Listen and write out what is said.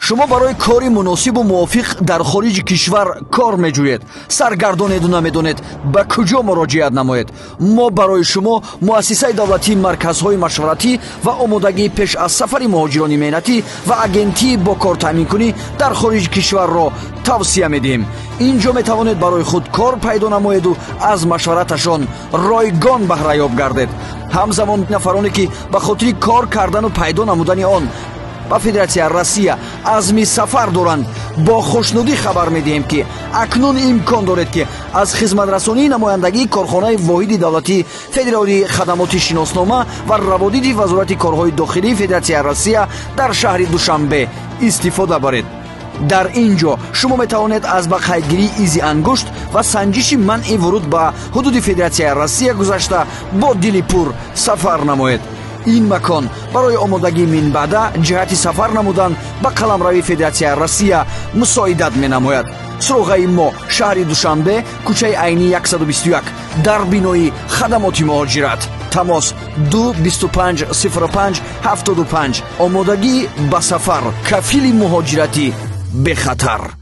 Шумо барои кори муносибу мувофиқ дар хориҷи кишвар кор меҷӯед, саргардонеду намедонед ба куҷо муроҷиат намоед. Мо барои шумо муассисаи давлатии марказҳои машваратӣ ва омодагии пеш аз сафари муҳоҷирони меҳнатӣ ва агентии бо кор таъминкунӣ дар хориҷи кишварро тавсия медиҳем. Ин ҷо метавонед барои худ кор пайдо намоеду аз машвараташон ройгон баҳраёб гардед. Ҳамзамон нафароне, ки ба хотири кор кардану пайдо намудани он ба Федератсияи Россия азми сафар доранд, бо хушнудӣ хабар медиҳем, ки акнун имкон доред, ки аз хизматрасонии намояндагии корхонаи воҳиди давлатии федералии хадамоти шиноснома ва раводиди Вазорати корҳои дохилии Федератсияи Россия дар шаҳри Душанбе истифода баред. Дар ин ҷо шумо метавонед аз ба қайдгирии изи ангушт ва санҷиши манъи вуруд ба ҳудуди Федератсияи Россия гузашта, бо дили пур сафар намоед. Ин макон барои омодагии минбаъда ҷиҳати сафар намудан ба қаламрави Федератсияи Россия мусоидат менамояд. Суроғаи мо: шаҳри Душанбе, кӯчаи Айнӣ, 121, дар бинои хадамоти муҳоҷират. Тамос: 2 25 05 75. Омодагӣ ба сафар, кафили муҳоҷирати бехатар.